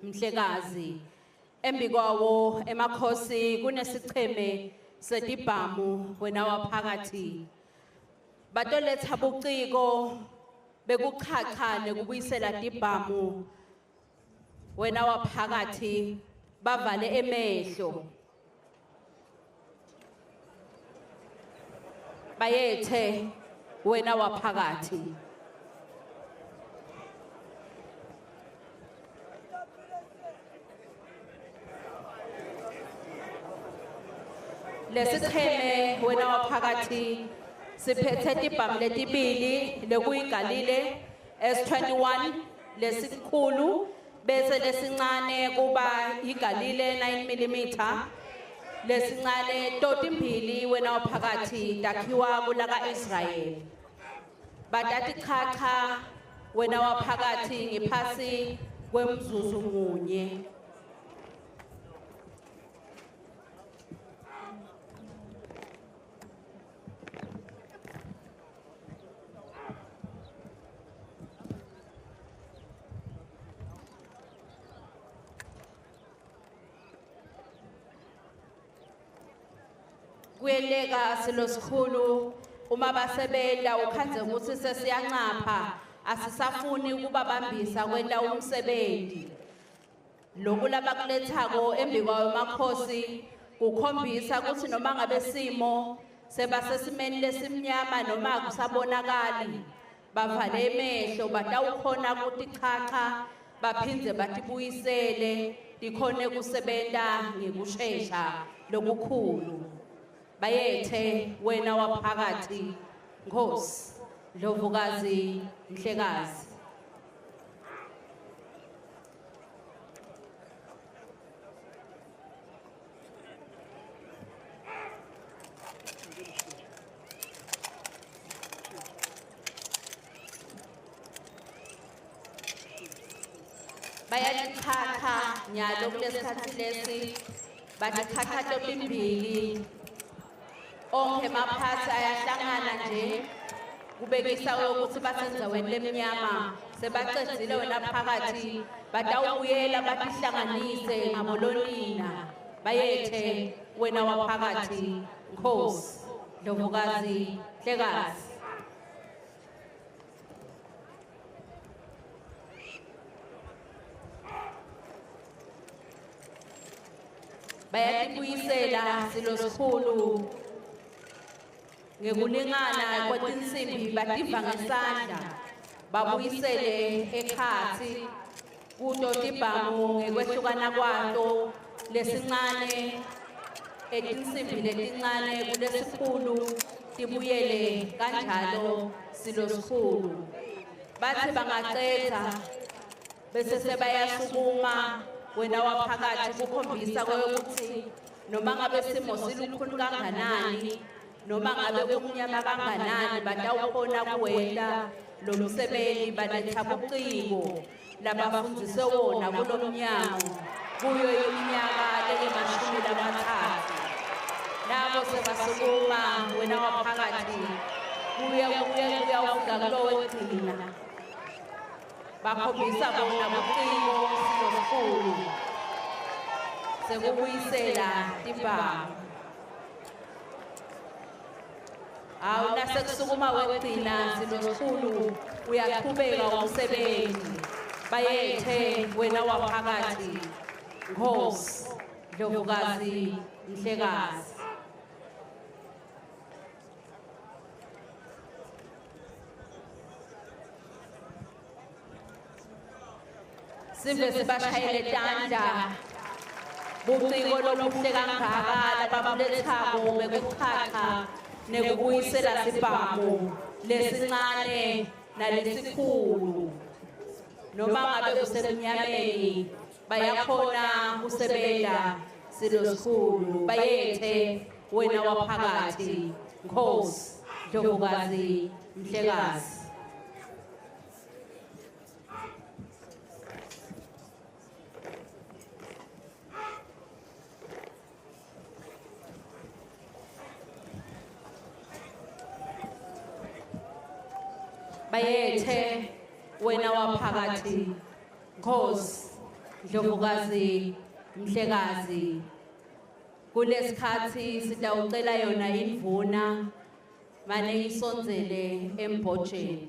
Mhlekazi. Embikwawo emakhosi kunesicheme setibhamu wena waphakathi. Batoletha buciko bekuchacha nekubuyisela tibhamu wena waphakathi bavale emehlo. Bayethe wena waphakathi. Lesicheme wena waphakathi siphethe tibhamu letibili lekuyigalile S21 lesikhulu bese lesincane kuba igalile 9 mm lesincane totimbili wena waphakathi takhiwa kulaka Israel. Batati chacha wena waphakathi ngephasi kwemzuzu munye. Kuyeleka silo sikhulu uma basebenta ukhandze ukuthi sesiyancapha asisafuni ukubabambisa kwenta umsebenzi. Lokhu labakulethako embikwayo makhosi kukhombisa ukuthi noma ngabe simo sebasesimeni lesimnyama noma kusabonakali bavale emehlo batawukhona kutichacha baphindze batibuyisele tikhone kusebenta ngekushesha lokukhulu. Bayethe wena waphakathi Nkosi Ndlovukazi Mhlekazi. Bayatichacha nyalo kulesikhathi lesi batichacha totimbili. Onke emaphathi ayahlangana nje kubekisa ukuthi basenzaweni lemnyama sebacedzile wena phakathi batawubuyela batihlanganise ngabolonina. Bayethe wena waphakathi Nkosi Ndlovukazi Mhlekazi. Bayatibuyisela silo sikhulu ngekulingana kwetinsimbi bativa ngesandla babuyisele ekhatsi kuto tibhamu ngekwehlukana kwato lesincane etinsimbi letincane kulesikhulu tibuyele kanjalo silo sikhulu. Bathi bangacedza bese sebayasukuma wena waphakathi kukhombisa ukuthi noma ngabe simo silukhuni kanganani noma ngabe kumnyama kanganani batawukhona kuwenta lo msebenzi baletha buciko labafundzise wona kulo mnyango kuyo iminyaka lengemashumi lamathathu. Nabo sebasukuma wena waphakathi kuya kuya kuyawufika kulo wekugcina. Bakhombisa bona buciko silo sikhulu sekubuyisela tibhamu. Hawu nasekusukuma wekugcina silo sikhulu uyaqhubeka umsebenzi. Bayethe wena waphakathi Nkosi Ndlovukazi Mhlekazi. Sive sibashayele tandla buciko lobuhle kangaka lababulethako bekuchacha nekubuyisela sibhamu lesincane nalesikhulu. Noma ngabe kusemnyameni bayakhona kusebenta silo sikhulu. Bayethe wena waphakathi Nkosi Ndlovukazi Mhlekazi. Bayethe wena waphakathi Nkosi Ndlovukazi Mhlekazi. Kulesikhathi sitawucela yona indvuna mane isondzele embhojeni.